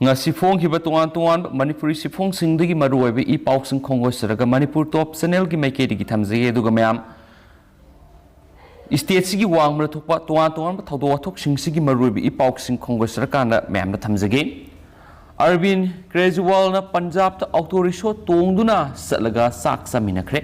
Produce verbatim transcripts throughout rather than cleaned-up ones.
ꯉꯁꯤ ꯐꯣꯡꯈꯤꯕ ꯇꯣꯉꯥꯟ ꯇꯣꯉꯥꯟꯕ ꯃꯅꯤꯄꯨꯔꯤ ꯁꯤꯐꯣꯡꯁꯤꯡꯗꯒꯤ ꯃꯔꯨꯑꯣꯏꯕ ꯏ ꯄꯥꯎꯁꯤꯡ ꯈꯣꯡꯒꯣꯏꯁꯤꯔꯒ ꯃꯅꯤꯄꯨꯔ ꯇꯣꯞ ꯆꯦꯅꯦꯜꯒꯤ ꯃꯥꯏꯀꯩꯗꯒꯤ ꯊꯝꯖꯒꯦ꯫ ꯑꯗꯨꯒ ꯃꯌꯥꯝ, ꯁ꯭ꯇꯦꯠꯁꯤꯒꯤ ꯋꯥꯡꯃꯗ ꯊꯣꯛꯄ ꯇꯣꯉꯥꯟ ꯇꯣꯉꯥꯟꯕ ꯊꯧꯗꯣꯛ ꯋꯥꯊꯣꯛꯁꯤꯡꯁꯤꯒꯤ ꯃꯔꯨꯑꯣꯏꯕ ꯏ ꯄꯥꯎꯁꯤꯡ ꯈꯣꯡꯒꯣꯏꯁꯤꯔꯀꯥꯟꯗ ꯃꯌꯥꯝꯗ ꯊꯝꯖꯒꯦ꯫ ꯑꯔꯕꯤꯟ ꯀ꯭ꯔꯦꯖꯤꯋꯥꯜꯅ ꯄꯟꯖꯥꯕꯇ ꯑꯣꯇꯣ ꯔꯤꯛꯁꯣ ꯇꯣꯡꯗꯨꯅ ꯆꯠꯂꯒ ꯆꯥꯛ ꯆꯥꯃꯤꯟꯅꯈ꯭ꯔꯦ꯫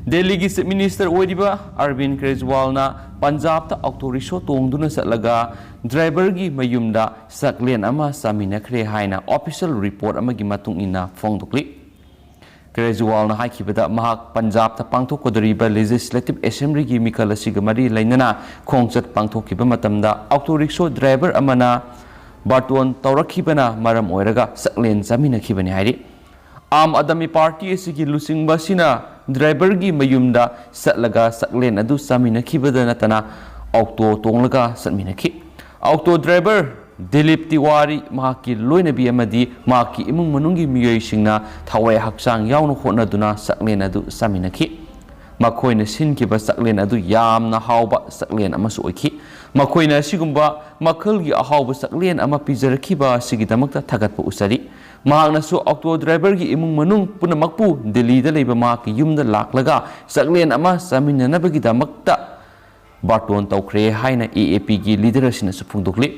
ꯗꯦꯜꯂꯤꯒꯤ ꯆꯤꯐ ꯃꯤꯅꯤꯁꯇꯔ ꯑꯣꯏꯔꯤꯕ ꯑꯔꯕꯤꯟ ꯀ꯭ꯔꯦꯖꯤꯋꯥꯜꯅ ꯄꯟꯖꯥꯕꯇ ꯑꯣꯇꯣ ꯔꯤꯛꯁꯣ ꯇꯣꯡꯗꯨꯅ ꯆꯠꯂꯒ ꯗ꯭ꯔꯥꯏꯚꯔꯒꯤ ꯃꯌꯨꯝꯗ ꯆꯥꯛꯂꯦꯟ ꯑꯃ ꯆꯥꯃꯤꯟꯅꯈ꯭ꯔꯦ ꯍꯥꯏꯅ ꯑꯣꯐꯤꯁꯤꯌꯦꯜ ꯔꯤꯄꯣꯔꯠ ꯑꯃꯒꯤ ꯃꯇꯨꯡ ꯏꯟꯅ ꯐꯣꯡꯗꯣꯛꯂꯤ꯫ ꯀ꯭ꯔꯦꯖꯤꯋꯥꯜꯅ ꯍꯥꯏꯈꯤꯕꯗ, ꯃꯍꯥꯛ ꯄꯟꯖꯥꯕꯇ ꯄꯥꯡꯊꯣꯛꯀꯗꯧꯔꯤꯕ ꯂꯦꯖꯤꯁꯂꯦꯇꯤꯚ ꯑꯦꯁꯦꯝꯕ꯭ꯂꯤꯒꯤ ꯃꯤꯈꯜ ꯑꯁꯤꯒ ꯃꯔꯤ ꯂꯩꯅꯅ ꯈꯣꯡꯆꯠ ꯄꯥꯡꯊꯣꯛꯈꯤꯕ ꯃꯇꯝꯗ ꯑꯣꯇꯣ ꯔꯤꯛꯁꯣ ꯗ꯭ꯔꯥꯏꯚꯔ ꯑꯃꯅ ꯕꯥꯔꯇꯣꯟ ꯇꯧꯔꯛꯈꯤꯕꯅ ꯃꯔꯝ ꯑꯣꯏꯔꯒ ꯆꯥꯛꯂꯦꯟ ꯆꯥꯃꯤꯟꯅꯈꯤꯕꯅꯤ ꯍꯥꯏꯔꯤ꯫ ꯑꯥꯝ ꯑꯥꯗꯃꯤ ꯄꯥꯔꯇꯤ ꯑꯁꯤꯒꯤ ꯂꯨꯆꯤꯡꯕ ꯑꯁꯤꯅ ꯗ꯭ꯔꯥꯏꯚꯔꯒꯤ ꯃꯌꯨꯝꯗ ꯆꯠꯂꯒ ꯆꯥꯛꯂꯦꯟ ꯑꯗꯨ ꯆꯥꯃꯤꯟꯅꯈꯤꯕꯗ ꯅꯠꯇꯅ ꯑꯣꯇꯣ ꯇꯣꯡꯂꯒ ꯆꯠꯃꯤꯟꯅꯈꯤ꯫ ꯑꯣꯇꯣ ꯗ꯭ꯔꯥꯏꯚꯔ ꯗꯤꯂꯤꯞ ꯇꯤꯋꯥꯔꯤ, ꯃꯍꯥꯛꯀꯤ ꯂꯣꯏꯅꯕꯤ ꯑꯃꯗꯤ ꯃꯍꯥꯛꯀꯤ ꯏꯃꯨꯡ ꯃꯅꯨꯡꯒꯤ ꯃꯤꯑꯣꯏꯁꯤꯡꯅ ꯊꯋꯥꯏ ꯍꯛꯆꯥꯡ ꯌꯥꯎꯅ ꯍꯣꯠꯅꯗꯨꯅ ꯆꯥꯛꯂꯦꯟ ꯑꯗꯨ ꯆꯥꯃꯤꯟꯅꯈꯤ꯫ ꯃꯈꯣꯏꯅ ꯁꯤꯟꯈꯤꯕ ꯆꯥꯛꯂꯦꯟ ꯑꯗꯨ ꯌꯥꯝꯅ ꯍꯥꯎꯕ ꯆꯥꯛꯂꯦꯟ ꯑꯃꯁꯨ ꯑꯣꯏꯈꯤ꯫ ꯃꯈꯣꯏꯅ ꯑꯁꯤꯒꯨꯝꯕ ꯃꯈꯜꯒꯤ ꯑꯍꯥꯎꯕ ꯆꯥꯛꯂꯦꯟ ꯑꯃ ꯄꯤꯖꯔꯛꯈꯤꯕ ꯑꯁꯤꯒꯤꯗꯃꯛꯇ ꯊꯥꯒꯠꯄ ꯎꯠꯆꯔꯤ꯫ ꯃꯍꯥꯛꯅꯁꯨ ꯑꯣꯇꯣ ꯗ꯭ꯔꯥꯏꯚꯔꯒꯤ ꯏꯃꯨꯡ ꯃꯅꯨꯡ ꯄꯨꯝꯅꯃꯛꯄꯨ ꯗꯤꯜꯂꯤꯗ ꯂꯩꯕ ꯃꯍꯥꯛꯀꯤ ꯌꯨꯝꯗ ꯂꯥꯛꯂꯒ ꯆꯥꯛꯂꯦꯟ ꯑꯃ ꯆꯥꯃꯤꯟꯅꯅꯕꯒꯤꯗꯃꯛꯇ ꯕꯥꯔꯇꯣꯟ ꯇꯧꯈ꯭ꯔꯦ ꯍꯥꯏꯅ ꯑꯦ ꯑꯦ ꯄꯤꯒꯤ ꯂꯤꯗꯔ ꯑꯁꯤꯅꯁꯨ ꯐꯣꯡꯗꯣꯛꯂꯤ꯫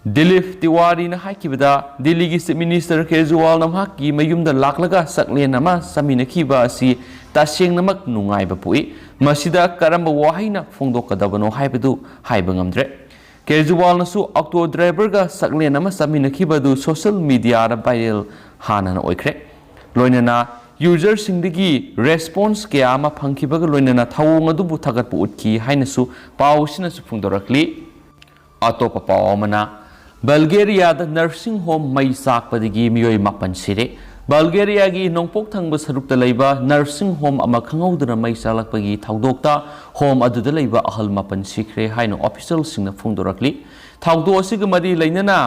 ꯗꯤꯂꯤꯞ ꯇꯤꯋꯥꯔꯤꯅ ꯍꯥꯏꯈꯤꯕꯗ, ꯗꯤꯜꯂꯤꯒꯤ ꯆꯤꯐ ꯃꯤꯅꯤꯁꯇꯔ ꯀꯦꯖ꯭ꯔꯤꯋꯥꯜꯅ ꯃꯍꯥꯛꯀꯤ ꯃꯌꯨꯝꯗ ꯂꯥꯛꯂꯒ ꯆꯥꯛꯂꯦꯟ ꯑꯃ ꯆꯥꯃꯤꯟꯅꯈꯤꯕ ꯑꯁꯤ ꯇꯁꯦꯡꯅꯃꯛ ꯅꯨꯡꯉꯥꯏꯕ ꯄꯣꯛꯏ꯫ ꯃꯁꯤꯗ ꯀꯔꯝꯕ ꯋꯥꯍꯩꯅ ꯐꯣꯡꯗꯣꯛꯀꯗꯕꯅꯣ ꯍꯥꯏꯕꯗꯨ ꯍꯥꯏꯕ ꯉꯝꯗ꯭ꯔꯦ꯫ ꯀꯦꯖ꯭ꯔꯤꯋꯥꯜꯅꯁꯨ ꯑꯣꯇꯣ ꯗ꯭ꯔꯥꯏꯚꯔꯒ ꯆꯥꯛꯂꯦꯟ ꯑꯃ ꯆꯥꯃꯤꯟꯅꯈꯤꯕ ꯑꯗꯨ ꯁꯣꯁꯤꯌꯦꯜ ꯃꯤꯗꯤꯌꯥꯗ ꯚꯥꯏꯔꯦꯜ ꯍꯥꯟꯅꯅ ꯑꯣꯏꯈ꯭ꯔꯦ꯫ ꯂꯣꯏꯅꯅ ꯌꯨꯖꯔꯁꯤꯡꯗꯒꯤ ꯔꯦꯁꯄꯣꯟꯁ ꯀꯌꯥ ꯑꯃ ꯐꯪꯈꯤꯕꯒ ꯂꯣꯏꯅꯅ ꯊꯧꯑꯣꯡ ꯑꯗꯨꯕꯨ ꯊꯥꯒꯠꯄ ꯎꯠꯈꯤ ꯍꯥꯏꯅꯁꯨ ꯄꯥꯎ ꯑꯁꯤꯅꯁꯨ ꯐꯣꯡꯗꯣꯔꯛꯂꯤ꯫ ꯑꯇꯣꯞꯄ ꯄꯥꯎ ꯑꯃꯅ, ꯕꯜꯒꯦꯔꯤꯌꯥꯗ ꯅꯔꯁꯤꯡ ꯍꯣꯝ ꯃꯩ ꯆꯥꯛꯄꯗꯒꯤ ꯃꯤꯑꯣꯏ ꯃꯥꯄꯟ ꯁꯤꯔꯦ꯫ ꯕꯜꯒꯦꯔꯤꯌꯥꯒꯤ ꯅꯣꯡꯄꯣꯛ ꯊꯪꯕ ꯁꯔꯨꯛꯇ ꯂꯩꯕ ꯅꯔꯁꯤꯡ ꯍꯣꯝ ꯑꯃ ꯈꯪꯍꯧꯗꯅ ꯃꯩ ꯆꯥꯛꯂꯛꯄꯒꯤ ꯊꯧꯗꯣꯛꯇ ꯍꯣꯝ ꯑꯗꯨꯗ ꯂꯩꯕ ꯑꯍꯜ ꯃꯥꯄꯟ ꯁꯤꯈ꯭ꯔꯦ ꯍꯥꯏꯅ ꯑꯣꯐꯤꯁꯤꯌꯦꯜꯁꯤꯡꯅ ꯐꯣꯡꯗꯣꯔꯛꯂꯤ꯫ ꯊꯧꯗꯣꯛ ꯑꯁꯤꯒ ꯃꯔꯤ ꯂꯩꯅꯅ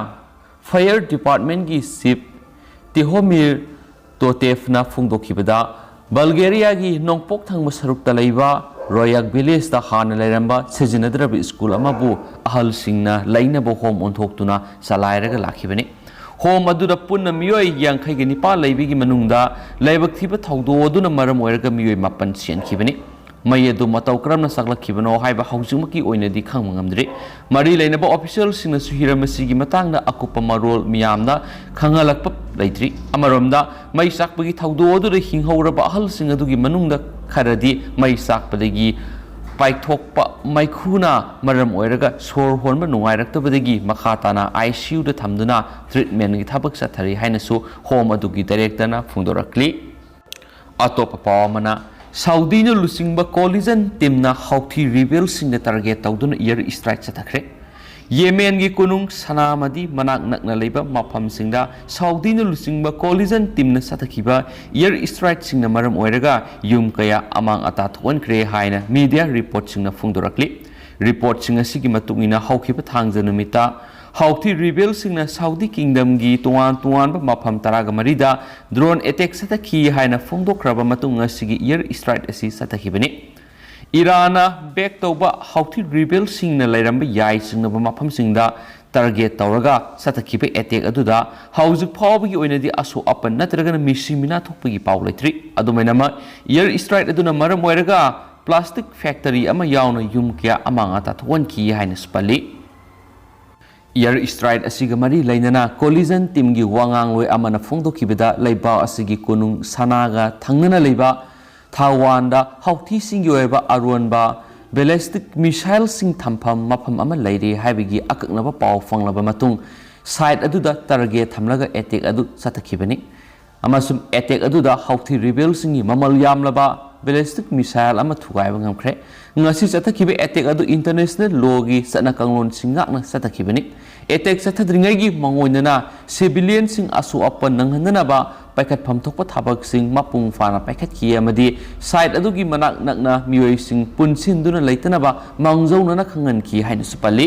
ꯐꯥꯌꯔ ꯗꯤꯄꯥꯔꯠꯃꯦꯟꯒꯤ ꯆꯤꯐ ꯇꯤꯍꯣꯃꯤꯔ ꯇꯣꯇꯦꯐꯅ ꯐꯣꯡꯗꯣꯛꯈꯤꯕꯗ, ꯕꯜꯒꯦꯔꯤꯌꯥꯒꯤ ꯅꯣꯡꯄꯣꯛ ꯊꯪꯕ ꯁꯔꯨꯛꯇ ꯂꯩꯕ ꯔꯣꯌꯥꯛ ꯚꯤꯂꯦꯖꯇ ꯍꯥꯟꯅ ꯂꯩꯔꯝꯕ ꯁꯤꯖꯤꯟꯅꯗ꯭ꯔꯕ ꯁ꯭ꯀꯨꯜ ꯑꯃꯕꯨ ꯑꯍꯜꯁꯤꯡꯅ ꯂꯩꯅꯕ ꯍꯣꯝ ꯑꯣꯟꯊꯣꯛꯇꯨꯅ ꯆꯂꯥꯏꯔꯒ ꯂꯥꯛꯈꯤꯕꯅꯤ꯫ ꯍꯣꯝ ꯑꯗꯨꯗ ꯄꯨꯟꯅ ꯃꯤꯑꯣꯏ ꯌꯥꯡꯈꯩꯒ ꯅꯤꯄꯥꯜ ꯂꯩꯕꯒꯤ ꯃꯅꯨꯡꯗ ꯂꯥꯏꯕꯛ ꯊꯤꯕ ꯊꯧꯗꯣꯛ ꯑꯗꯨꯅ ꯃꯔꯝ ꯑꯣꯏꯔꯒ ꯃꯤꯑꯣꯏ ꯃꯥꯄꯟ ꯁꯤꯍꯟꯈꯤꯕꯅꯤ꯫ ꯃꯩ ꯑꯗꯨ ꯃꯇꯧ ꯀꯔꯝꯅ ꯆꯥꯛꯂꯛꯈꯤꯕꯅꯣ ꯍꯥꯏꯕ ꯍꯧꯖꯤꯛꯃꯛꯀꯤ ꯑꯣꯏꯅꯗꯤ ꯈꯪꯕ ꯉꯝꯗ꯭ꯔꯤ꯫ ꯃꯔꯤ ꯂꯩꯅꯕ ꯑꯣꯐꯤꯁꯤꯌꯦꯜꯁꯤꯡꯅꯁꯨ ꯍꯤꯔꯝ ꯑꯁꯤꯒꯤ ꯃꯇꯥꯡꯗ ꯑꯀꯨꯞꯄ ꯃꯔꯣꯜ ꯃꯤꯌꯥꯝꯅ ꯈꯪꯍꯜꯂꯛꯄ ꯂꯩꯇ꯭ꯔꯤ꯫ ꯑꯃꯔꯣꯝꯗ, ꯃꯩ ꯆꯥꯛꯄꯒꯤ ꯊꯧꯗꯣꯛ ꯑꯗꯨꯗ ꯍꯤꯡꯍꯧꯔꯕ ꯑꯍꯜꯁꯤꯡ ꯑꯗꯨꯒꯤ ꯃꯅꯨꯡꯗ ꯈꯔꯗꯤ ꯃꯩ ꯆꯥꯛꯄꯗꯒꯤ ꯄꯥꯏꯊꯣꯛꯄ ꯃꯩꯈꯨꯅ ꯃꯔꯝ ꯑꯣꯏꯔꯒ ꯁꯣꯔ ꯍꯣꯟꯕ ꯅꯨꯡꯉꯥꯏꯔꯛꯇꯕꯗꯒꯤ ꯃꯈꯥ ꯇꯥꯅ ꯑꯥꯏ ꯁꯤ ꯌꯨꯗ ꯊꯝꯗꯨꯅ ꯇ꯭ꯔꯤꯠꯃꯦꯟꯒꯤ ꯊꯕꯛ ꯆꯠꯊꯔꯤ ꯍꯥꯏꯅꯁꯨ ꯍꯣꯝ ꯑꯗꯨꯒꯤ ꯗꯥꯏꯔꯦꯛꯇꯔꯅ ꯐꯣꯡꯗꯣꯔꯛꯂꯤ꯫ ꯑꯇꯣꯞꯄ ꯄꯥꯎ ꯑꯃꯅ, ꯁꯥꯎꯗꯤꯅ ꯂꯨꯆꯤꯡꯕ ꯀꯣꯂꯤꯖꯟ ꯇꯤꯝꯅ ꯍꯥꯎꯊꯤ ꯔꯤꯕꯦꯜꯁꯤꯡꯗ ꯇꯥꯔꯒꯦꯠ ꯇꯧꯗꯨꯅ ꯏꯌꯔ ꯁ꯭ꯇ꯭ꯔꯥꯏꯛ ꯆꯠꯊꯈ꯭ꯔꯦ꯫ ꯌꯦꯃꯦꯟꯒꯤ ꯀꯣꯅꯨꯡ ꯁꯅꯥ ꯑꯃꯗꯤ ꯃꯅꯥꯛ ꯅꯛꯅ ꯂꯩꯕ ꯃꯐꯝꯁꯤꯡꯗ ꯁꯥꯎꯗꯤꯅ ꯂꯨꯆꯤꯡꯕ ꯀꯣꯂꯤꯖꯟ ꯇꯤꯝꯅ ꯆꯠꯊꯈꯤꯕ ꯏꯌꯔ ꯁ꯭ꯇ꯭ꯔꯥꯏꯛꯁꯤꯡꯅ ꯃꯔꯝ ꯑꯣꯏꯔꯒ ꯌꯨꯝ ꯀꯌꯥ ꯑꯃꯥꯡ ꯑꯇꯥ ꯊꯣꯛꯍꯟꯈ꯭ꯔꯦ ꯍꯥꯏꯅ ꯃꯤꯗꯤꯌꯥ ꯔꯤꯄꯣꯔꯠꯁꯤꯡꯅ ꯐꯣꯡꯗꯣꯔꯛꯂꯤ꯫ ꯔꯤꯄꯣꯔꯠꯁꯤꯡ ꯑꯁꯤꯒꯤ ꯃꯇꯨꯡ ꯏꯟꯅ, ꯍꯧꯈꯤꯕ ꯊꯥꯡꯖ ꯅꯨꯃꯤꯠꯇ ꯍꯥꯎꯊꯤ ꯔꯤꯕꯦꯜꯁꯤꯡꯅ ꯁꯥꯎꯗꯤ ꯀꯤꯡꯗꯝꯒꯤ ꯇꯣꯉꯥꯟ ꯇꯣꯉꯥꯟꯕ ꯃꯐꯝ ꯇꯔꯥꯒ ꯃꯔꯤꯗ ꯗ꯭ꯔꯣꯟ ꯑꯦꯇꯦꯛ ꯆꯠꯊꯈꯤ ꯍꯥꯏꯅ ꯐꯣꯡꯗꯣꯛꯈ꯭ꯔꯕ ꯃꯇꯨꯡ, ꯉꯁꯤꯒꯤ ꯏꯌꯔ ꯁ꯭ꯇ꯭ꯔꯥꯏꯛ ꯑꯁꯤ ꯆꯠꯊꯈꯤꯕꯅꯤ꯫ ꯏꯔꯥꯟꯅ ꯕꯦꯛ ꯇꯧꯕ ꯍꯥꯎꯊꯤ ꯔꯤꯕꯦꯜꯁꯤꯡꯅ ꯂꯩꯔꯝꯕ ꯌꯥꯏ ꯆꯤꯡꯅꯕ ꯃꯐꯝꯁꯤꯡꯗ ꯇꯥꯔꯒꯦꯠ ꯇꯧꯔꯒ ꯆꯠꯊꯈꯤꯕ ꯑꯦꯇꯦꯛ ꯑꯗꯨꯗ ꯍꯧꯖꯤꯛ ꯐꯥꯎꯕꯒꯤ ꯑꯣꯏꯅꯗꯤ ꯑꯁꯣꯛ ꯑꯄꯟ ꯅꯠꯇ꯭ꯔꯒꯅ ꯃꯤꯁꯤ ꯃꯤꯅꯥ ꯊꯣꯛꯄꯒꯤ ꯄꯥꯎ ꯂꯩꯇ꯭ꯔꯤ꯫ ꯑꯗꯨꯃꯥꯏꯅꯃꯛ, ꯏꯌꯔ ꯁ꯭ꯇ꯭ꯔꯥꯏꯛ ꯑꯗꯨꯅ ꯃꯔꯝ ꯑꯣꯏꯔꯒ ꯄ꯭ꯂꯥꯁꯇꯤꯛ ꯐꯦꯛꯇꯔꯤ ꯑꯃ ꯌꯥꯎꯅ ꯌꯨꯝ ꯀꯌꯥ ꯑꯃꯥꯡ ꯑꯇꯥ ꯊꯣꯛꯍꯟꯈꯤ ꯍꯥꯏꯅꯁꯨ ꯄꯜꯂꯤ꯫ ꯏꯌꯔ ꯁ꯭ꯇ꯭ꯔꯥꯏꯛ ꯑꯁꯤꯒ ꯃꯔꯤ ꯂꯩꯅꯅ ꯀꯣꯂꯤꯖꯟ ꯇꯤꯝꯒꯤ ꯋꯥ ꯉꯥꯡꯂꯣꯏ ꯑꯃꯅ ꯐꯣꯡꯗꯣꯛꯈꯤꯕꯗ, ꯂꯩꯕꯥꯛ ꯑꯁꯤꯒꯤ ꯀꯣꯅꯨꯡ ꯁꯅꯥꯒ ꯊꯪꯅꯅ ꯂꯩꯕ ꯊꯥꯋꯥꯟꯗ ꯍꯥꯎꯊꯤꯁꯤꯡꯒꯤ ꯑꯣꯏꯕ ꯑꯔꯣꯟꯕ ꯕꯦꯂꯤꯁꯇꯤꯛ ꯃꯤꯁꯥꯏꯜꯁꯤꯡ ꯊꯝꯐꯝ ꯃꯐꯝ ꯑꯃ ꯂꯩꯔꯦ ꯍꯥꯏꯕꯒꯤ ꯑꯀꯛꯅꯕ ꯄꯥꯎ ꯐꯪꯂꯕ ꯃꯇꯨꯡ, ꯁꯥꯏꯠ ꯑꯗꯨꯗ ꯇꯥꯔꯒꯦꯠ ꯊꯝꯂꯒ ꯑꯦꯇꯦꯛ ꯑꯗꯨ ꯆꯠꯊꯈꯤꯕꯅꯤ꯫ ꯑꯃꯁꯨꯡ ꯑꯦꯇꯦꯛ ꯑꯗꯨꯗ ꯍꯥꯎꯊꯤ ꯔꯤꯕꯦꯜꯁꯤꯡꯒꯤ ꯃꯃꯜ ꯌꯥꯝꯂꯕ ꯕꯦꯂꯤꯁꯇꯤꯛ ꯃꯤꯁꯥꯏꯜ ꯑꯃ ꯊꯨꯒꯥꯏꯕ ꯉꯝꯈ꯭ꯔꯦ꯫ ꯉꯁꯤ ꯆꯠꯊꯈꯤꯕ ꯑꯦꯇꯦꯛ ꯑꯗꯨ ꯏꯟꯇꯔꯅꯦꯁꯅꯦꯜ ꯂꯣꯒꯤ ꯆꯠꯅ ꯀꯥꯡꯂꯣꯟꯁꯤꯡ ꯉꯥꯛꯅ ꯆꯠꯊꯈꯤꯕꯅꯤ꯫ ꯑꯦꯇꯦꯛ ꯆꯠꯊꯗ꯭ꯔꯤꯉꯩꯒꯤ ꯃꯥꯡꯑꯣꯏꯅꯅ ꯁꯤꯚꯤꯂꯤꯌꯟꯁꯤꯡ ꯑꯁꯣꯛ ꯑꯄꯟ ꯅꯪꯍꯟꯗꯅꯕ ꯄꯥꯏꯈꯠꯐꯝ ꯊꯣꯛꯄ ꯊꯕꯛꯁꯤꯡ ꯃꯄꯨꯡ ꯐꯥꯅ ꯄꯥꯏꯈꯠꯈꯤ ꯑꯃꯗꯤ ꯁꯥꯏꯠ ꯑꯗꯨꯒꯤ ꯃꯅꯥꯛ ꯅꯛꯅ ꯃꯤꯑꯣꯏꯁꯤꯡ ꯄꯨꯟꯁꯤꯟꯗꯨꯅ ꯂꯩꯇꯅꯕ ꯃꯥꯡꯖꯧꯅꯅ ꯈꯪꯍꯟꯈꯤ ꯍꯥꯏꯅꯁꯨ ꯄꯜꯂꯤ꯫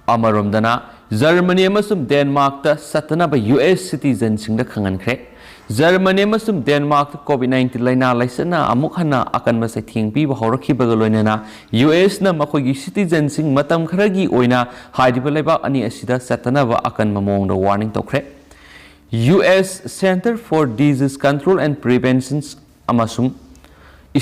ꯑꯃꯔꯣꯝꯗꯅ, ꯖꯔꯃꯅꯤ ꯑꯃꯁꯨꯡ ꯗꯦꯟꯃꯥꯔꯛꯇ ꯆꯠꯇꯅꯕ ꯌꯨ ꯑꯦꯁ ꯁꯤꯇꯤꯖꯟꯁꯤꯡꯗ ꯈꯪꯍꯟꯈ꯭ꯔꯦ꯫ ꯖꯔꯃꯅꯤ ꯑꯃꯁꯨꯡ ꯗꯦꯟꯃꯥꯔꯛꯇ ꯀꯣꯚꯤꯗ ꯅꯥꯏꯟꯇꯤꯟ ꯂꯥꯏꯅꯥ ꯂꯥꯏꯆꯠꯅ ꯑꯃꯨꯛ ꯍꯟꯅ ꯑꯀꯟꯕ ꯆꯩꯊꯦꯡ ꯄꯤꯕ ꯍꯧꯔꯛꯈꯤꯕꯒ ꯂꯣꯏꯅꯅ, ꯌꯨ ꯑꯦꯁꯅ ꯃꯈꯣꯏꯒꯤ ꯁꯤꯇꯤꯖꯟꯁꯤꯡ ꯃꯇꯝ ꯈꯔꯒꯤ ꯑꯣꯏꯅ ꯍꯥꯏꯔꯤꯕ ꯂꯩꯕꯥꯛ ꯑꯅꯤ ꯑꯁꯤꯗ ꯆꯠꯇꯅꯕ ꯑꯀꯟꯕ ꯃꯑꯣꯡꯗ ꯋꯥꯔꯅꯤꯡ ꯇꯧꯈ꯭ꯔꯦ꯫ U S Center for Disease Control and Prevention ꯑꯃꯁꯨꯡ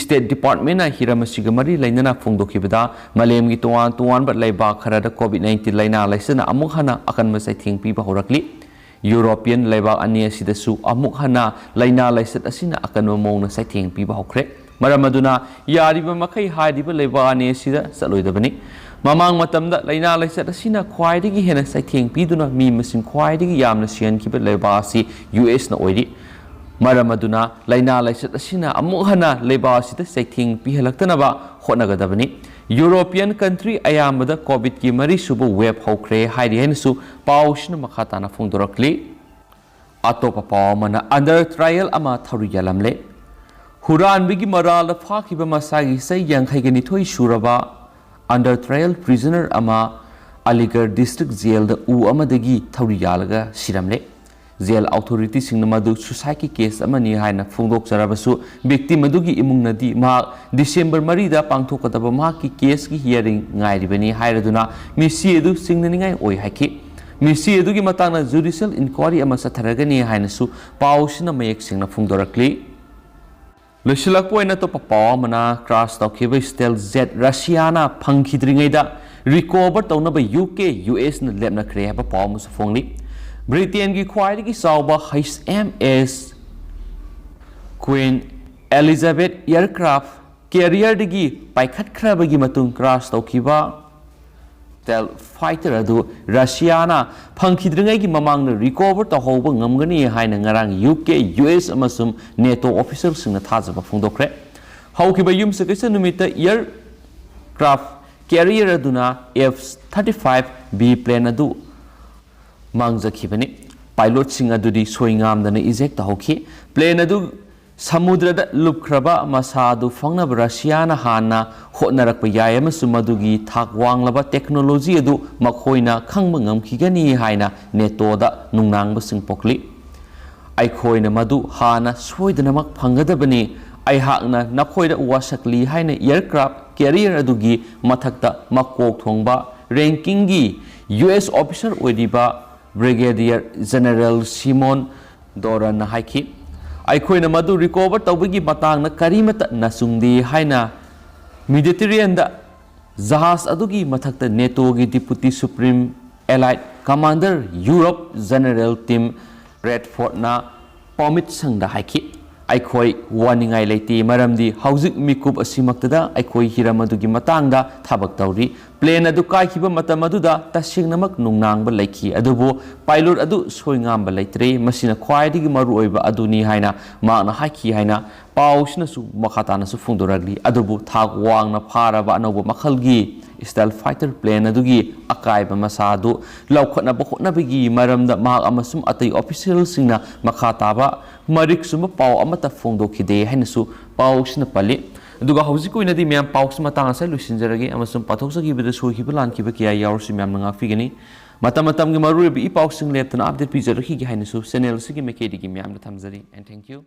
ꯁ꯭ꯇꯦꯠ ꯗꯤꯄꯥꯔꯠꯃꯦꯟꯅ ꯍꯤꯔꯝ ꯑꯁꯤꯒ ꯃꯔꯤ ꯂꯩꯅꯅ ꯐꯣꯡꯗꯣꯛꯈꯤꯕꯗ, ꯃꯥꯂꯦꯝꯒꯤ ꯇꯣꯉꯥꯟ ꯇꯣꯉꯥꯟꯕ ꯂꯩꯕꯥꯛ ꯈꯔꯗ ꯀꯣꯚꯤꯗ ꯅꯥꯏꯟꯇꯤꯟ ꯂꯥꯏꯅꯥ ꯂꯥꯏꯆꯠꯅ ꯑꯃꯨꯛ ꯍꯟꯅ ꯑꯀꯟꯕ ꯆꯩꯊꯦꯡ ꯄꯤꯕ ꯍꯧꯔꯛꯂꯤ꯫ ꯌꯨꯔꯣꯄꯤꯌꯟ ꯂꯩꯕꯥꯛ ꯑꯅꯤ ꯑꯁꯤꯗꯁꯨ ꯑꯃꯨꯛ ꯍꯟꯅ ꯂꯥꯏꯅꯥ ꯂꯥꯏꯆꯠ ꯑꯁꯤꯅ ꯑꯀꯟꯕ ꯃꯑꯣꯡꯗ ꯆꯩꯊꯦꯡ ꯄꯤꯕ ꯍꯧꯈ꯭ꯔꯦ꯫ ꯃꯔꯝ ꯑꯗꯨꯅ, ꯌꯥꯔꯤꯕ ꯃꯈꯩ ꯍꯥꯏꯔꯤꯕ ꯂꯩꯕꯥꯛ ꯑꯅꯤ ꯑꯁꯤꯗ ꯆꯠꯂꯣꯏꯗꯕꯅꯤ꯫ ꯃꯃꯥꯡ ꯃꯇꯝꯗ ꯂꯥꯏꯅꯥ ꯂꯥꯏꯆꯠ ꯑꯁꯤꯅ ꯈ꯭ꯋꯥꯏꯗꯒꯤ ꯍꯦꯟꯅ ꯆꯩꯊꯦꯡ ꯄꯤꯗꯨꯅ ꯃꯤ ꯃꯁꯤꯡ ꯈ꯭ꯋꯥꯏꯗꯒꯤ ꯌꯥꯝꯅ ꯁꯤꯍꯟꯈꯤꯕ ꯂꯩꯕꯥꯛ ꯑꯁꯤ ꯌꯨ ꯑꯦꯁꯅ ꯑꯣꯏꯔꯤ꯫ ꯃꯔꯝ ꯑꯗꯨꯅ, ꯂꯥꯏꯅꯥ ꯂꯥꯏꯆꯠ ꯑꯁꯤꯅ ꯑꯃꯨꯛ ꯍꯟꯅ ꯂꯩꯕꯥꯛ ꯑꯁꯤꯗ ꯆꯩꯊꯦꯡ ꯄꯤꯍꯜꯂꯛꯇꯅꯕ ꯍꯣꯠꯅꯒꯗꯕꯅꯤ꯫ ꯌꯨꯔꯣꯄꯤꯌꯟ ꯀꯟꯇ꯭ꯔꯤ ꯑꯌꯥꯝꯕꯗ ꯀꯣꯚꯤꯗꯀꯤ ꯃꯔꯤꯁꯨꯕ ꯋꯦꯕ ꯍꯧꯈ꯭ꯔꯦ ꯍꯥꯏꯔꯤ ꯍꯥꯏꯅꯁꯨ ꯄꯥꯎꯁꯤꯅ ꯃꯈꯥ ꯇꯥꯅ ꯐꯣꯡꯗꯣꯔꯛꯂꯤ꯫ ꯑꯇꯣꯞꯄ ꯄꯥꯎ ꯑꯃꯅ, ꯑꯟꯗꯔ ꯇ꯭ꯔꯥꯌꯦꯜ ꯑꯃ ꯊꯧꯔꯤ ꯌꯥꯜꯂꯝꯂꯦ꯫ ꯍꯨꯔꯥꯟꯕꯒꯤ ꯃꯔꯥꯜꯗ ꯐꯥꯈꯤꯕ ꯃꯁꯥꯒꯤ ꯆꯍꯤ ꯌꯥꯡꯈꯩꯒ ꯅꯤꯊꯣꯏ ꯁꯨꯔꯕ ꯑꯟꯗꯔ ꯇ꯭ꯔꯥꯌꯦꯜ ꯄ꯭ꯔꯤꯖꯅꯔ ꯑꯃ ꯑꯂꯤꯒꯔ ꯗꯤꯁꯇ꯭ꯔꯤꯛ ꯖꯦꯜꯗ ꯎ ꯑꯃꯗꯒꯤ ꯊꯧꯔꯤ ꯌꯥꯜꯂꯒ ꯁꯤꯔꯝꯂꯦ꯫ ꯖꯦꯜ ꯑꯣꯊꯣꯔꯤꯇꯤꯁꯤꯡꯅ ꯃꯗꯨ ꯁꯨꯁꯥꯏꯗꯀꯤ ꯀꯦꯁ ꯑꯃꯅꯤ ꯍꯥꯏꯅ ꯐꯣꯡꯗꯣꯛꯆꯔꯕꯁꯨ, ꯚꯤꯛꯇꯤꯝ ꯑꯗꯨꯒꯤ ꯏꯃꯨꯡꯅꯗꯤ ꯃꯍꯥꯛ ꯗꯤꯁꯦꯝꯕꯔ ꯃꯔꯤꯗ ꯄꯥꯡꯊꯣꯛꯀꯗꯕ ꯃꯍꯥꯛꯀꯤ ꯀꯦꯁꯀꯤ ꯍꯤꯌꯥꯔꯤꯡ ꯉꯥꯏꯔꯤꯕꯅꯤ ꯍꯥꯏꯔꯗꯨꯅ, ꯃꯤꯁꯤ ꯑꯗꯨ ꯆꯤꯡꯅꯅꯤꯡꯉꯥꯏ ꯑꯣꯏ ꯍꯥꯏꯈꯤ꯫ ꯃꯤꯁꯤ ꯑꯗꯨꯒꯤ ꯃꯇꯥꯡꯗ ꯖꯨꯗꯤꯁꯤꯌꯦꯜ ꯏꯟꯀ꯭ꯋꯥꯔꯤ ꯑꯃ ꯆꯠꯊꯔꯒꯅꯤ ꯍꯥꯏꯅꯁꯨ ꯄꯥꯎꯁꯤꯅ ꯃꯌꯦꯛ ꯁꯦꯡꯅ ꯐꯣꯡꯗꯣꯔꯛꯂꯤ꯫ ꯂꯣꯏꯁꯤꯜꯂꯛꯄ ꯑꯣꯏꯅ ꯑꯇꯣꯞꯄ ꯄꯥꯎ ꯑꯃꯅ, ꯀ꯭ꯔꯥꯁ ꯇꯧꯈꯤꯕ ꯁ꯭ꯇꯦꯜ ꯖꯦꯠ ꯔꯁꯤꯌꯥꯅ ꯐꯪꯈꯤꯗ꯭ꯔꯤꯉꯩꯗ ꯔꯤꯀꯣꯚꯔ ꯇꯧꯅꯕ ꯌꯨ ꯀꯦ, ꯌꯨ ꯑꯦꯁꯅ ꯂꯦꯞꯅꯈ꯭ꯔꯦ ꯍꯥꯏꯕ ꯄꯥꯎ ꯑꯃꯁꯨ ꯐꯣꯡꯂꯤ꯫ ꯕ꯭ꯔꯤꯇꯦꯟꯒꯤ ꯈ꯭ꯋꯥꯏꯗꯒꯤ ꯆꯥꯎꯕ ꯍꯩꯆ ꯑꯦꯝ ꯑꯦꯁ ꯀ꯭ꯋꯤꯟ ꯑꯦꯂꯤꯖꯥꯕꯦꯊ ꯑꯦꯌꯔꯀ꯭ꯔꯥꯐ ꯀꯦꯔꯤꯌꯔꯗꯒꯤ ꯄꯥꯏꯈꯠꯈ꯭ꯔꯕꯒꯤ ꯃꯇꯨꯡ ꯀ꯭ꯔꯥꯁ ꯇꯧꯈꯤꯕ ꯁ꯭ꯇꯦꯜ ꯐꯥꯏꯇꯔ ꯑꯗꯨ ꯔꯁꯤꯌꯥꯅ ꯐꯪꯈꯤꯗ꯭ꯔꯤꯉꯩꯒꯤ ꯃꯃꯥꯡꯗ ꯔꯤꯀꯣꯚꯔ ꯇꯧꯍꯧꯕ ꯉꯝꯒꯅꯤ ꯍꯥꯏꯅ ꯉꯔꯥꯡ ꯌꯨ ꯀꯦ, ꯌꯨ ꯑꯦꯁ ꯑꯃꯁꯨꯡ ꯅꯦꯇꯣ ꯑꯣꯐꯤꯁꯤꯌꯦꯜꯁꯤꯡꯅ ꯊꯥꯖꯕ ꯐꯣꯡꯗꯣꯛꯈ꯭ꯔꯦ꯫ ꯍꯧꯈꯤꯕ ꯌꯨꯝꯁꯀꯩꯁ ꯅꯨꯃꯤꯠꯇ ꯑꯦꯌꯔꯀ꯭ꯔꯥꯐ ꯀꯦꯔꯤꯌꯔ ꯑꯗꯨꯅ F thirty five B plane ꯑꯗꯨ ꯃꯥꯡꯖꯈꯤꯕꯅꯤ꯫ ꯄꯥꯏꯂꯣꯠꯁꯤꯡ ꯑꯗꯨꯗꯤ ꯁꯣꯏꯉꯥꯝꯗꯅ ꯏꯖꯦꯛ ꯇꯧꯍꯧꯈꯤ꯫ ꯄ꯭ꯂꯦꯟ ꯑꯗꯨ ꯁꯃꯨꯗ꯭ꯔꯗ ꯂꯨꯞꯈ꯭ꯔꯕ ꯃꯁꯥ ꯑꯗꯨ ꯐꯪꯅꯕ ꯔꯁꯤꯌꯥꯅ ꯍꯥꯟꯅ ꯍꯣꯠꯅꯔꯛꯄ ꯌꯥꯏ ꯑꯃꯁꯨꯡ ꯃꯗꯨꯒꯤ ꯊꯥꯛ ꯋꯥꯡꯂꯕ ꯇꯦꯛꯅꯣꯂꯣꯖꯤ ꯑꯗꯨ ꯃꯈꯣꯏꯅ ꯈꯪꯕ ꯉꯝꯈꯤꯒꯅꯤ ꯍꯥꯏꯅ ꯅꯦꯇꯣꯗ ꯅꯨꯡꯅꯥꯡꯕꯁꯤꯡ ꯄꯣꯛꯂꯤ꯫ ꯑꯩꯈꯣꯏꯅ ꯃꯗꯨ ꯍꯥꯟꯅ ꯁꯣꯏꯗꯅꯃꯛ ꯐꯪꯒꯗꯕꯅꯤ꯫ ꯑꯩꯍꯥꯛꯅ ꯅꯈꯣꯏꯗ ꯋꯥꯁꯛꯂꯤ ꯍꯥꯏꯅ aircraft carrier ꯑꯗꯨꯒꯤ ꯃꯊꯛꯇ ꯃꯀꯣꯛ ꯊꯣꯡꯕ ranking ꯒꯤ U S officer ꯑꯣꯏꯔꯤꯕ Brigadier General Simon Doran ꯅ ꯍꯥꯏꯈꯤ꯫ ꯑꯩꯈꯣꯏꯅ ꯃꯗꯨ recover ꯇꯧꯕꯒꯤ ꯃꯇꯥꯡꯗ ꯀꯔꯤꯃꯠꯇ ꯅꯆꯨꯡꯗꯦ ꯍꯥꯏꯅ Mediterranean ꯗ ꯖꯍꯥꯖ ꯑꯗꯨꯒꯤ ꯃꯊꯛꯇ NATO ꯒꯤ Deputy Supreme Allied Commander Europe General Tim Bradford ꯅ Pommets ꯁꯪꯗ ꯍꯥꯏꯈꯤ꯫ ꯑꯩꯈꯣꯏ ꯋꯥꯅꯤꯡꯉꯥꯏ ꯂꯩꯇꯦ, ꯃꯔꯝꯗꯤ ꯍꯧꯖꯤꯛ ꯃꯤꯀꯨꯞ ꯑꯁꯤꯃꯛꯇꯗ ꯑꯩꯈꯣꯏ ꯍꯤꯔꯝ ꯑꯗꯨꯒꯤ ꯃꯇꯥꯡꯗ ꯊꯕꯛ ꯇꯧꯔꯤ꯫ Plane ꯑꯗꯨ ꯀꯥꯏꯈꯤꯕ ꯃꯇꯝ ꯑꯗꯨꯗ ꯇꯁꯦꯡꯅꯃꯛ ꯅꯨꯡꯅꯥꯡꯕ ꯂꯩꯈꯤ, ꯑꯗꯨꯕꯨ pilot ꯑꯗꯨ ꯁꯣꯏꯉꯥꯝꯕ ꯂꯩꯇ꯭ꯔꯦ꯫ ꯃꯁꯤꯅ ꯈ꯭ꯋꯥꯏꯗꯒꯤ ꯃꯔꯨꯑꯣꯏꯕ ꯑꯗꯨꯅꯤ ꯍꯥꯏꯅ ꯃꯍꯥꯛꯅ ꯍꯥꯏꯈꯤ ꯍꯥꯏꯅ ꯄꯥꯎꯁꯤꯅꯁꯨ ꯃꯈꯥ ꯇꯥꯅꯁꯨ ꯐꯣꯡꯗꯣꯔꯛꯂꯤ꯫ ꯑꯗꯨꯕꯨ ꯊꯥꯛ ꯋꯥꯡꯅ ꯐꯥꯔꯕ ꯑꯅꯧꯕ ꯃꯈꯜꯒꯤ stealth fighter plane ꯑꯗꯨꯒꯤ ꯑꯀꯥꯏꯕ ꯃꯁꯥ ꯑꯗꯨ ꯂꯧꯈꯠꯅꯕ ꯍꯣꯠꯅꯕꯒꯤ ꯃꯔꯝꯗ ꯃꯍꯥꯛ ꯑꯃꯁꯨꯡ ꯑꯇꯩ official ꯁꯤꯡꯅ ꯃꯈꯥ ꯇꯥꯕ ꯃꯔꯤꯛ ꯆꯨꯝꯕ ꯄꯥꯎ ꯑꯃꯠꯇ ꯐꯣꯡꯗꯣꯛꯈꯤꯗꯦ ꯍꯥꯏꯅꯁꯨ ꯄꯥꯎꯁꯤꯅ ꯄꯜꯂꯤ꯫ ꯑꯗꯨꯒ ꯍꯧꯖꯤꯛꯀꯤ ꯑꯣꯏꯅꯗꯤ ꯃꯌꯥꯝ ꯄꯥꯎꯁꯤ ꯃꯇꯥꯡ ꯑꯁꯤꯗ ꯂꯣꯏꯁꯤꯟꯖꯔꯒꯦ, ꯑꯃꯁꯨꯡ ꯄꯥꯊꯣꯛꯆꯈꯤꯕꯗ ꯁꯣꯏꯈꯤꯕ ꯂꯥꯟꯈꯤꯕ ꯀꯌꯥ ꯌꯥꯎꯔꯁꯨ ꯃꯌꯥꯝꯅ ꯉꯥꯛꯄꯤꯒꯅꯤ꯫ ꯃꯇꯝ ꯃꯇꯝꯒꯤ ꯃꯔꯨꯑꯣꯏꯕ ꯏ ꯄꯥꯎꯁꯤꯡ ꯂꯦꯞꯇꯅ update ꯄꯤꯖꯔꯛꯈꯤꯒꯦ ꯍꯥꯏꯅꯁꯨ channel ꯑꯁꯤꯒꯤ ꯃꯥꯏꯀꯩꯗꯒꯤ ꯃꯌꯥꯝꯗ ꯊꯝꯖꯔꯤ꯫ And thank you꯫